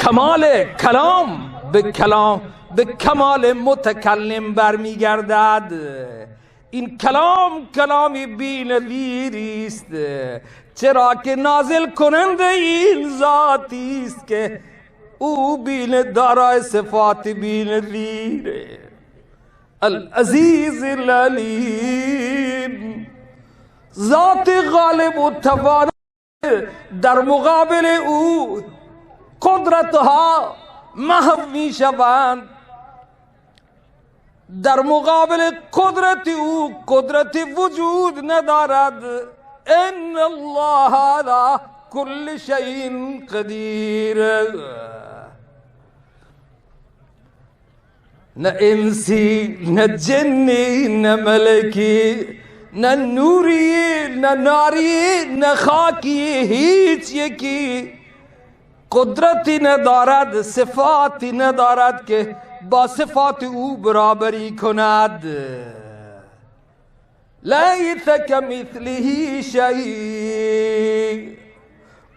کمال کلام به کلام به کمال متکلم برمیگردد. این کلام کلامی بی‌نظیری است، چرا که نازل کننده این ذاتی است که او بین دارای صفات بی‌نظیره. العزیز العلیم، ذات غالب و توانا، در مقابل او قدرتها محو می شوند، در مقابل قدرت او قدرت وجود ندارد. ان الله علی کل شیء قدیر. نه انسی، نه جنی، نه ملکی، نه نوری، نه ناری، نه خاکی، هیچ یکی قدرتی ندارد، صفاتی ندارد که با صفات او برابری کند. لیس کمثله شیء،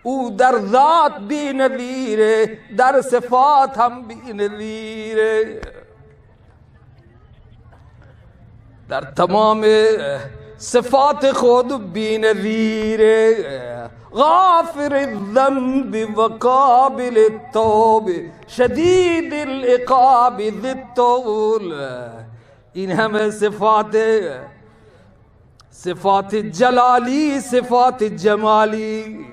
او در ذات بی نظیره، در صفات هم بی نظیره، در تمام صفات خود بی نظیره. غافر الذنب وقابل التوب شدید العقاب ذی الطول. این همه صفات، صفات جلالی، صفات جمالی.